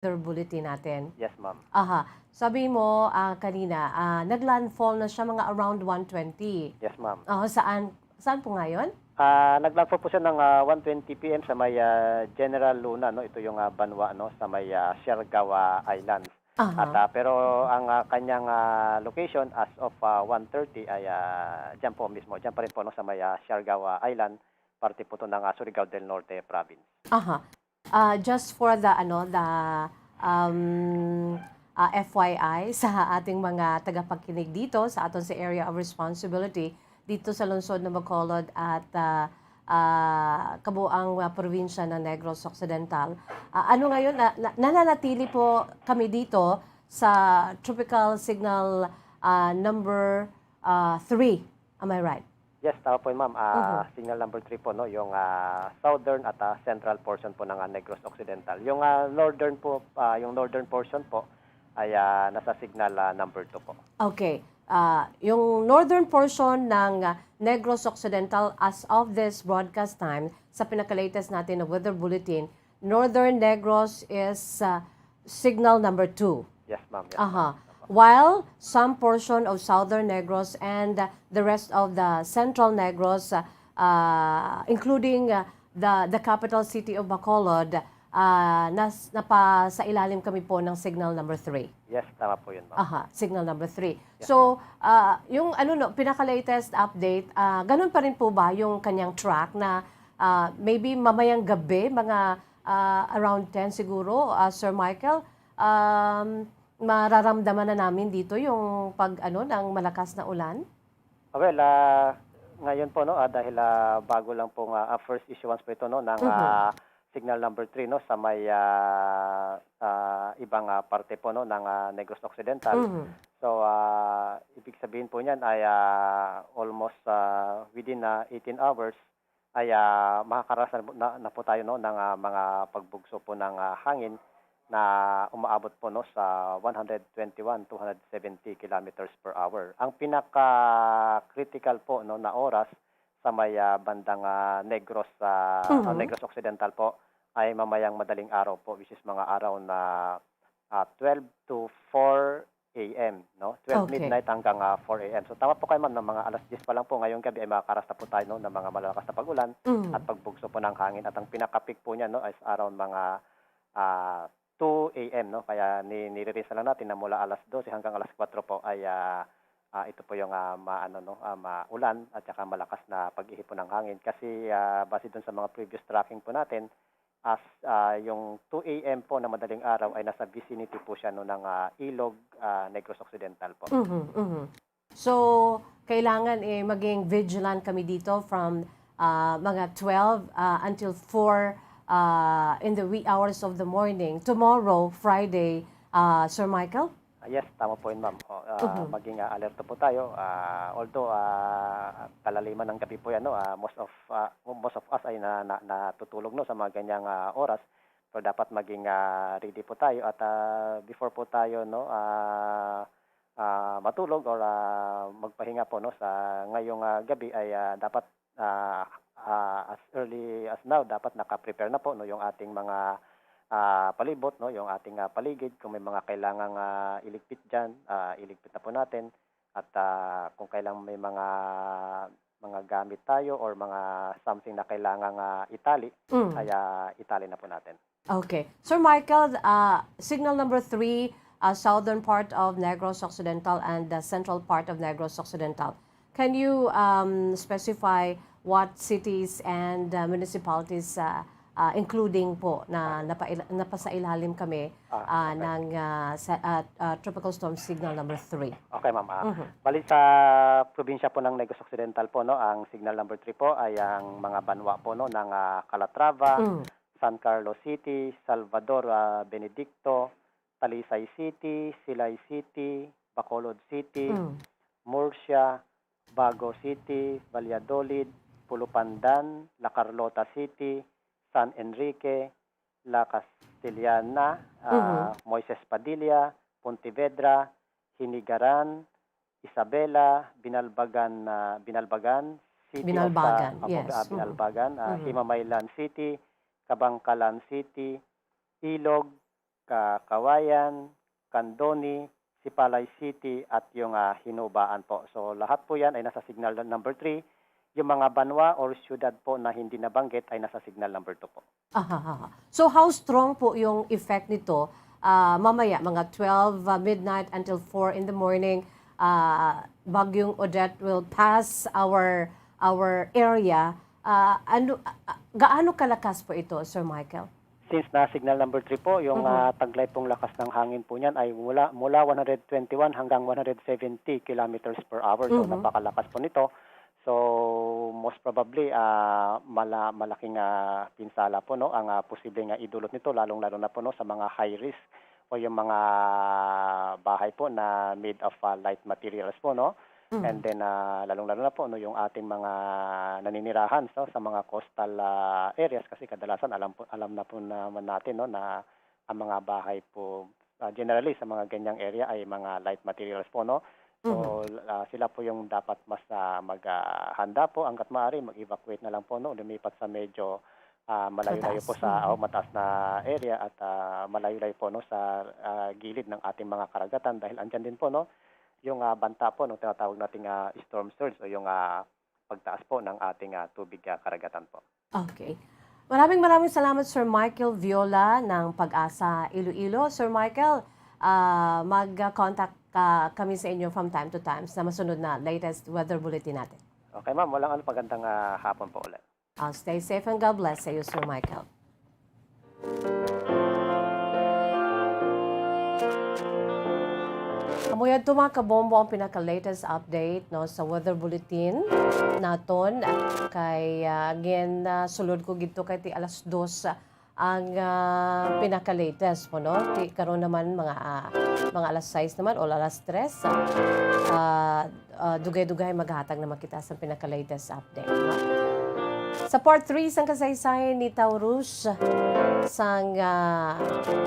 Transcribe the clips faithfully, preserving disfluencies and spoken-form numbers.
weather bulletin natin. Yes, ma'am. Aha. Sabi mo ah, kanina, ah, nag-landfall na siya mga around one twenty. Yes, ma'am. Oh, saan? Saan po ngayon? Ah, nag-landfall po siya ng ah, one twenty P M sa may ah, General Luna, no? Ito yung ah, banwa, no? Sa may ah, Siargao ah, Islands. Aha. At ah, pero ang ah, kanyang ah, location as of ah, one thirty ay ah, diyan po mismo, diyan pa rin po, no? Sa may ah, Siargao ah, Island, parte po to ng ah, Surigao del Norte province. Aha. Ah, just for the ano the um, ah, F Y I sa ating mga tagapakinig dito sa aton sa area of responsibility dito sa lungsod ng Bacolod at ah, ah, kabuang ah, probinsya ng Negros Occidental. Ah, ano ngayon, na, na- nananatili po kami dito sa Tropical Signal ah, number ah, three. Am I right? Yes, tama po yun, ma'am. Ah, Signal number three po, no, yung ah, southern at ah, central portion po ng ah, Negros Occidental. Yung ah, northern po, ah, yung northern portion po ay ah, nasa signal ah, number two po. Okay. Ah, yung northern portion ng ah, Negros Occidental as of this broadcast time, sa pinaka-latest natin na weather bulletin, northern Negros is ah, signal number two. Yes, ma'am. Yes, Aha. ma'am. While some portion of southern Negros and uh, the rest of the central Negros, uh, uh, including uh, the the capital city of Bacolod, uh, nas, napa sa ilalim kami po ng signal number three. Yes, tama po yun, ma'am. Aha, signal number three. So, uh, yung ano no, pinaka-latest update, uh, ganun pa rin po ba yung kanyang track na uh, maybe mamayang gabi, mga uh, around ten siguro, uh, Sir Michael, um, mararamdaman na namin dito yung pag ano ng malakas na ulan? Ah, well, ah, ngayon po, no, ah, dahil ah, bago lang po nga ah, first issuance po ito, no, ng Mhm. ah, signal number three, no, sa may ah, ah, ibang ah, parte po, no, ng ah, Negros Occidental. Mhm. So, ah, ibig sabihin po niyan ay ah, almost ah, within ah, eighteen hours ay ah, makakaranas na, na, na po tayo, no, ng ah, mga pagbugso po ng ah, hangin na umaabot po, no, sa one hundred twenty-one to one hundred seventy kilometers per hour. Ang pinaka-critical po, no, na oras sa may ah, bandang ah, Negros, ah, Mhm. Negros Occidental po ay mamayang madaling araw po, which is mga araw na ah, twelve to four A M, no? Twelve Okay. midnight hanggang ah, four A M. So tama po kayo, ma'am, na mga alas diyes pa lang po ngayong gabi ay makakaranas na po tayo, no, ng mga malakas na pag-ulan Mm. at pagbugso po ng hangin. At ang pinaka-peak po niya, no, is around mga ah, two A M, no? Kaya ni nire-raise na lang natin na mula alas dose hanggang alas kuwatro po ay ah, ah, ito po yung ah, maano, no, ah, maulan at saka malakas na pag-ihip po ng hangin. Kasi ah, base dun sa mga previous tracking po natin, as ah, yung two A M po na madaling araw ay nasa vicinity po siya, no, ng ah, Ilog, ah, Negros Occidental po. Mhm, mhm. So, kailangan eh maging vigilant kami dito from ah, mga twelve ah, until four ah, in the wee hours of the morning tomorrow, Friday, ah, Sir Michael? Ah, yes, tama po yun, ma'am. O, ah, Mhm. Maging ah, alerto po tayo. Ah, although ah, kalaliman ng gabi po yan, no? Ah, most of ah, most of us ay na, na, natutulog, no, sa mga ganyang ah, oras. Pero dapat maging ah, ready po tayo at ah, before po tayo, no, ah, ah, matulog or ah, magpahinga po, no, sa ngayong ah, gabi ay ah, dapat ah, ah, as early as now dapat naka-prepare na po, no, yung ating mga ah, palibot, no, yung ating ah, paligid. Kung may mga kailangang ah, iligpit diyan, ah, iligpit na po natin. At ah, kung kailangan may mga mga gamit tayo or mga something na kailangang ah, itali, Mm. ay ah, itali na po natin. Okay. Sir Michael, uh, signal number three, uh, southern part of Negros Occidental and the central part of Negros Occidental. Can you um, specify what cities and uh, municipalities, uh, uh, including po na napaila- napasailalim kami Ah, uh, okay. ng uh, sa, uh, uh, Tropical Storm Signal number three? Okay, ma'am. Ah, Mhm. Bali sa probinsya po ng Negros Occidental po, no, ang signal number three po ay ang mga banwa po, no, ng ah, Calatrava, Mm. San Carlos City, Salvador ah, Benedicto, Talisay City, Silay City, Bacolod City, Mm. Murcia, Bago City, Valladolid, Pulupandan, La Carlota City, San Enrique, La Castellana, ah, Mhm. Moises Padilla, Pontevedra, Hinigaran, Isabela, Binalbagan, ah, Binalbagan, City Binalbagan, of, ah, yes. ah, Binalbagan, ah, Mhm. Himamaylan City, Kabankalan City, Ilog, Ka-, Kawayan, Candoni, Sipalay City, at yung, ah, Hinubaan po. So, lahat po yan ay nasa signal number three. Yung mga banwa or syudad po na hindi nabanggit ay nasa signal number two po. Aha, aha. So, how strong po yung effect nito? Ah, mamaya, mga twelve, ah, midnight until four in the morning, ah, Bagyong Odette will pass our, our area. Ah, ano, ah, ah, gaano kalakas po ito, Sir Michael? Since na signal number three po, yung, Mhm. ah, taglay pong lakas ng hangin po niyan ay mula, mula one hundred twenty-one hanggang one hundred seventy kilometers per hour. So, Mhm. napakalakas po nito. So, most probably, ah, mala-, malaking, ah, pinsala po, no, ang, ah, posible nga idulot nito, lalong-lalo na po, no, sa mga high risk o yung mga bahay po na made of, ah, light materials po, no? Mhm. And then, ah, lalong-lalo na po, no, yung ating mga naninirahan, so, sa mga coastal, ah, areas, kasi kadalasan alam po, alam na po naman natin, no, na ang mga bahay po, ah, generally sa mga ganyang area ay mga light materials po, no? So, Mhm. ah, sila po yung dapat mas, ah, mag, ah, handa po hangga't maaari, mag-evacuate na lang po, no? Lumipat sa medyo, ah, malayo-layo Mataas. po sa, Mhm. oh, mataas na area at, ah, malayo-layo po, no, sa, ah, gilid ng ating mga karagatan dahil andyan din po, no, yung, ah, banta po, no, tinatawag nating, ah, storm surge o yung, ah, pagtaas po ng ating, ah, tubig, ah, karagatan po. Okay. Maraming, maraming salamat, Sir Michael Viola ng PAGASA Iloilo. Sir Michael, ah, mag-contact ka, kami sa inyo from time to time sa masunod na latest weather bulletin natin. Okay, ma'am. Walang ano, magandang, ah, hapon po ulit. Ah, stay safe and God bless sa iyo, Sir Michael. Amo yadto, mga kabombo, ang pinaka-latest update, no, sa weather bulletin naton. Kay, ah, again, ah, sulod ko gito kay ti alas dos ang, ah, pinaka-latest po, no? Ti karon naman mga, ah, mga alas sais naman o alas tres, ah, ah, ah, dugay-dugay maghatag naman kita sa pinaka-latest update, no? Sa part three sang kasaysayan ni Taurus sang, ah,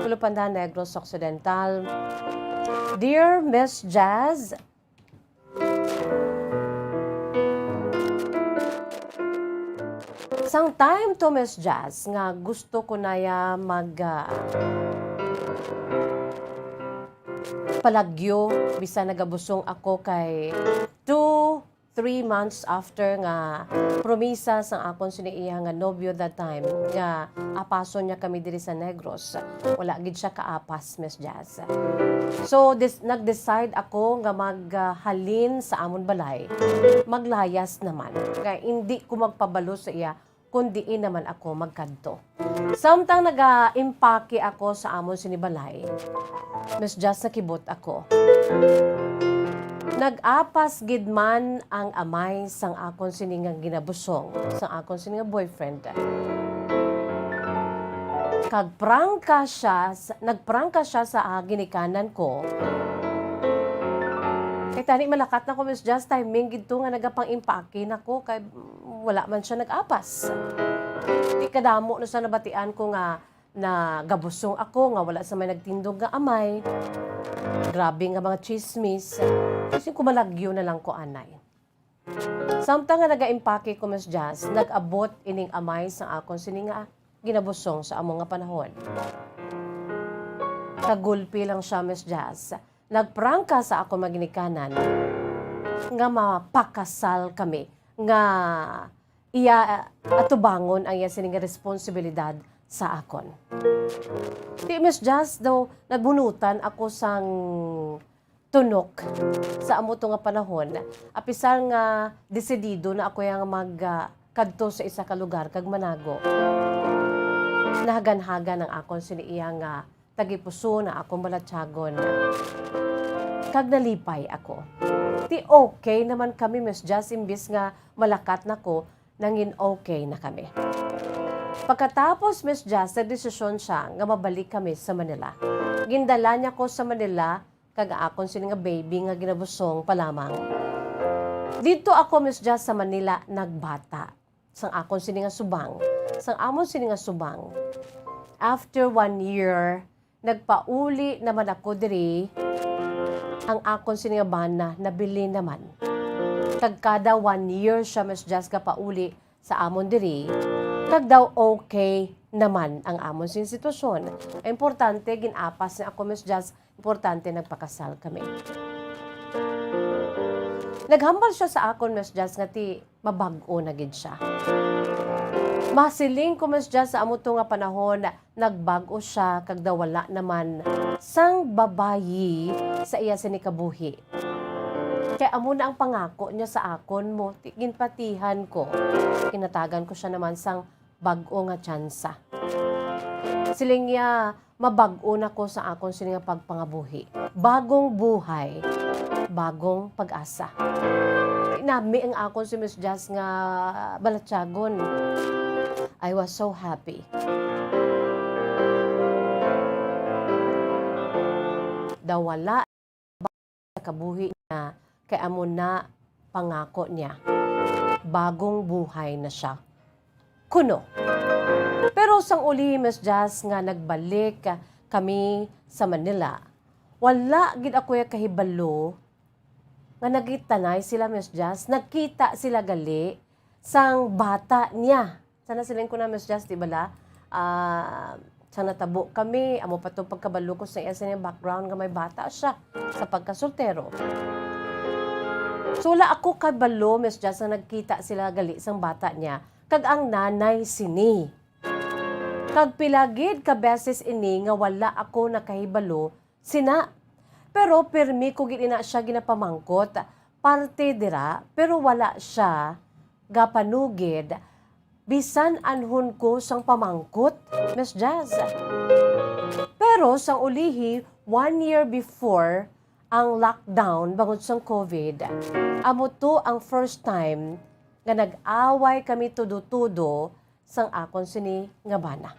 Tulupandan, Negros Occidental. Dear Miss Jazz, sang time to, Miss Jazz, nga gusto ko na ya mag, ah, palagyo, bisan nagabusong ako kay two, three months after nga promisa sang akon sini iya nga nobyo that time nga apason niya kami diri sa Negros. Wala gid siya kaapas, Miss Jazz. So, dis-, nag-decide ako nga maghalin sa amon balay. Maglayas naman. Kay hindi ko magpabalo sa iya kon diin naman ako magkadto. Samtang nagaimpake ako sa amon sini balay, Miss Jazz, nakibot ako. Nag-apas gid man ang amay sang akon sini nga ginabusong, sang akon sini nga boyfriend. Kag prangka siya sa, nagprangka siya sa, ah, ginikanan ko. Kay tani malakat na ko, Miss Jazz, timing gid to nga nagapang-impake na ko kay wala man siya nag-apas. Di kadamo na sa nabatian ko nga nagabusong ako, nga wala sa may nagtindog nga amay. Grabe nga mga chismis. Kasi kumalagyo na lang ko anay. Samtang nga nagaimpake ko, Miss Jazz, nag-abot ining amay sa akon sini nga ginabusong sa amo nga panahon. Kagulpi lang siya, Miss Jazz. Nagprangka sa akon mga ginikanan nga mapakasal kami, nga iya atubangon ang iya sini nga responsibilidad sa akon. Di, Miss Jazz, daw nagbunutan ako sang tunok sa amo to nga panahon, apisar nga desidido na ako yang mag, ah, kadto sa isa ka lugar kag manago. Nahagan-hagan ang akon sini iya nga tagipuso na akong balatyagon. Kag nalipay ako. Ti okay naman kami, Miss Jazz, imbis nga malakat na ko, nangin okay na kami. Pagkatapos, Miss Jazz, nagdesisyon siya nga mabalik kami sa Manila. Gindala niya ko sa Manila, kag akon sini nga baby nga ginabusong pa lamang. Didto ako, Miss Jazz, sa Manila nagbata. Sang akon sini nga subang, sang amon sini nga subang. After one year, nagpauli naman ako diri. Ang akon sini nga bana nabilin naman. Kag kada one year siya, Miss Jazz, gapauli sa amon diri. Kag daw okay naman ang amon sing sitwasyon. Importante, gin-apas niya ako, Miss Jazz. Importante, nagpakasal kami. Naghambal siya sa akon, Miss Jazz, nga ti mabag-o na gid siya. Masiling ko, Miss Jazz, sa amo to nga panahon, nagbag-o siya kag daw wala naman sang babayi sa iya sini kabuhi. Kay amo na ang pangako niya sa akon mo, ti-, ginpatihan ko. Ginhatagan ko siya naman sang bag-o nga tsansa. Siling niya, mabag-o na ko sa akon sini nga pagpangabuhi. Bagong buhay, bagong pag-asa. Nami ang akon si Miss Jazz nga balatyagon. I was so happy. Daw wala sa kabuhi niya, kay amo na pangako niya. Bagong buhay na siya kuno. Pero sang uli, Miss Jazz, nga nagbalik kami sa Manila, wala gid ako ya kahibalo nga nagtanay sila, Miss Jazz. Nagkita sila gali sang bata niya. Sana siling ko na, Miss Jazz, di bala? Ah, sang natabo kami, amo pa to pagkabalo ko sa iya sa iyang background nga may bata siya sa pagkasoltero. So, wala ako kabalo, Miss Jazz, nga nagkita sila gali sang bata niya kag ang nanay sini. Kag pila gid ka beses ini nga wala ako nakahibalo sina. Pero pirmi ko gid ina siya ginapamangkot, parte dira, pero wala siya gapanugid, bisan anhon ko sang pamangkot, Miss Jazz. Pero sang ulihi, one year before ang lockdown bangod sang COVID, amo to ang first time nga nag-away kami tudo-tudo sang akon sini nga bana.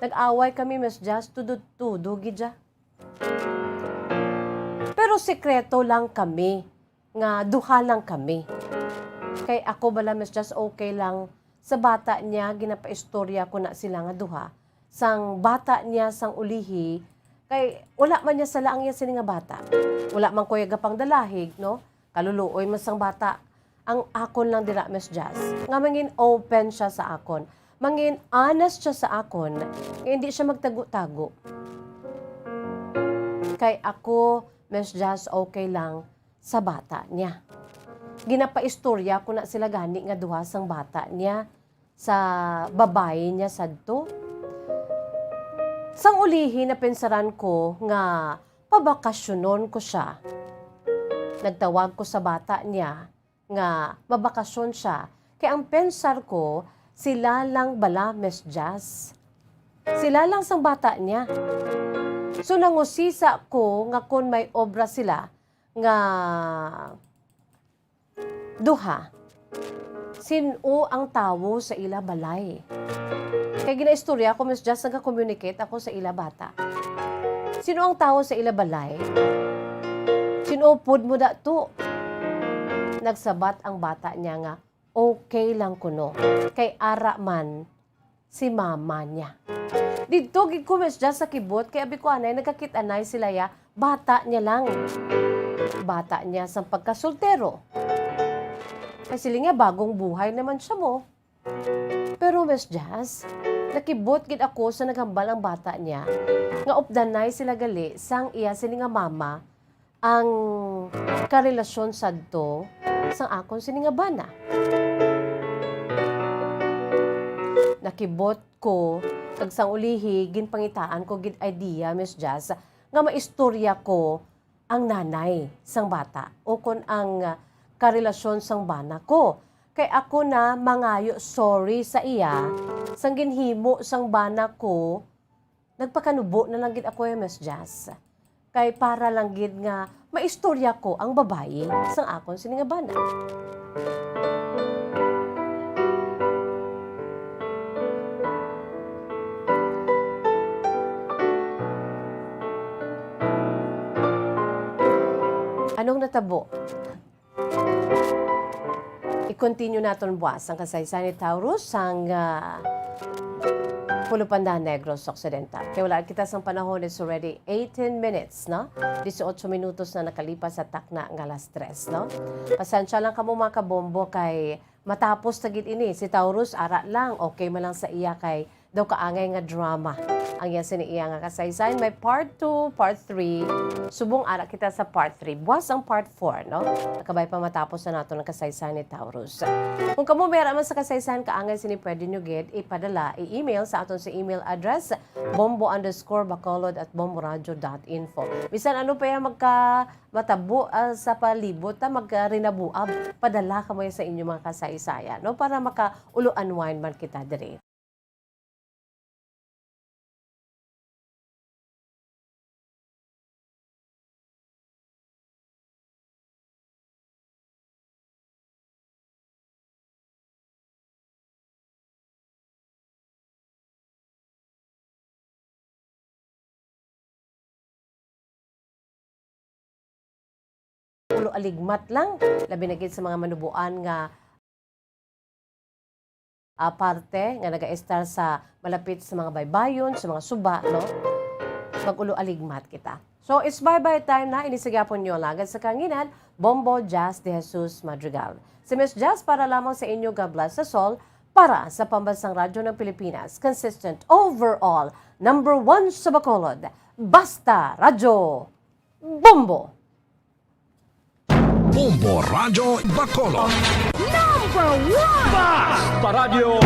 Nag-away kami, Miss Jazz, tudo-tudo gid ya. Pero sikreto lang kami, nga duha lang kami. Kay ako bala, Miss Jazz, okay lang sa bata niya, ginapaistorya ko na sila nga duha. Sang bata niya, sang ulihi, kay wala man niya sala ang iya sini nga bata. Wala man ko ya gapangdalahig, no? Kaluluoy man sang bata. Ang akon lang dira, Miss Jazz, nga mangin open siya sa akon. Mangin honest siya sa akon, nga hindi siya magtago-tago. Kay ako, Miss Jazz, okay lang sa bata niya. Ginapaistorya ko na sila gani nga duha sang bata niya, sa babayi niya sadto. Sang ulihi, napensaran ko nga pabakasyonon ko siya. Nagtawag ko sa bata niya nga mabakasyon siya, kay ang pensar ko, sila lang bala, Miss Jazz. Sila lang sang bata niya. So, nangusisa ko nga kon may obra sila nga duha, sin-o ang tawo sa ila balay? Kay ginaistorya ko, Miss Jazz, nagka-communicate ako sa ila bata. Sin-o ang tawo sa ila balay? Sin-o pud mo dato? Nagsabat ang bata niya nga okay lang kuno, kay ara man si mama niya. Didto gid ko, Miss Jazz, sa kibot, kay abi ko anay, nagkakit-anay sila ya, bata niya lang. Bata niya sang pagkasoltero. Kay siling niya, bagong buhay naman siya mo. Pero, Miss Jazz, nakibot gid ako sa naghambal ang bata niya nga updanay sila gali sang iya sini nga mama ang karelasyon sadto sang akon sini nga bana. Nakibot ko, kag sang ulihi, ginpangitaan ko gid idea, Miss Jazz, nga maistorya ko ang nanay sang bata o kon ang, ah, karelasyon sang bana ko. Kay ako na mangayo sorry sa iya sang ginhimo sang bana ko. Nagpakanubo na lang gid ako, eh, Miss Jazz. Kay para lang gid nga maistorya ko ang babayi sang akon sini nga bana. Anong natabo? I-continue naton buwas ang kasaysayan ni Taurus sang, ah, Pulupandan Negros Occidental. Kay wala kita sang panahon, it's already eighteen minutes, no? Dieciocho minutos na nakalipas sa takna nga alas tres, no? Pasensya lang kamo, mga kabombo, kay matapos na gid ini. Si Taurus, ara lang, okay man lang sa iya kay daw kaangay nga drama ang iya sini iya nga kasaysayan. May part two, part three. Subong ara kita sa part three. Buwas ang part four, no? Kabay pa matapos na nato ang kasaysayan ni Taurus. Kung kamo may ara man sa kasaysayan kaangay sini, pwede nyo gid ipadala, i-email sa aton sa email address, bombo underscore bacolod at bomboradio dot info. Bisan ano pa yung magka matabo, ah, sa palibot, ta magkarinabuab, padala kamo sa inyong mga kasaysayan, no? Para makaulo-unwind man kita diri. Ulo aligmat lang, labi na gid sa mga manubuan nga, ah, parte nga nagaestar sa malapit sa mga baybayon, sa mga suba, no? Mag-ulo aligmat kita. So, it's bye-bye time na. Ini sa gihapon nyo, alagad sa kanginan, Bombo Jazz de Jesus Madrigal. Si Miss Jazz para lamang sa inyo, God bless us all, para sa Pambansang Radyo ng Pilipinas, consistent overall, number one sa Bacolod, Basta Radyo Bombo! Bombo Radyo Bacolod. Number one! Basta Radyo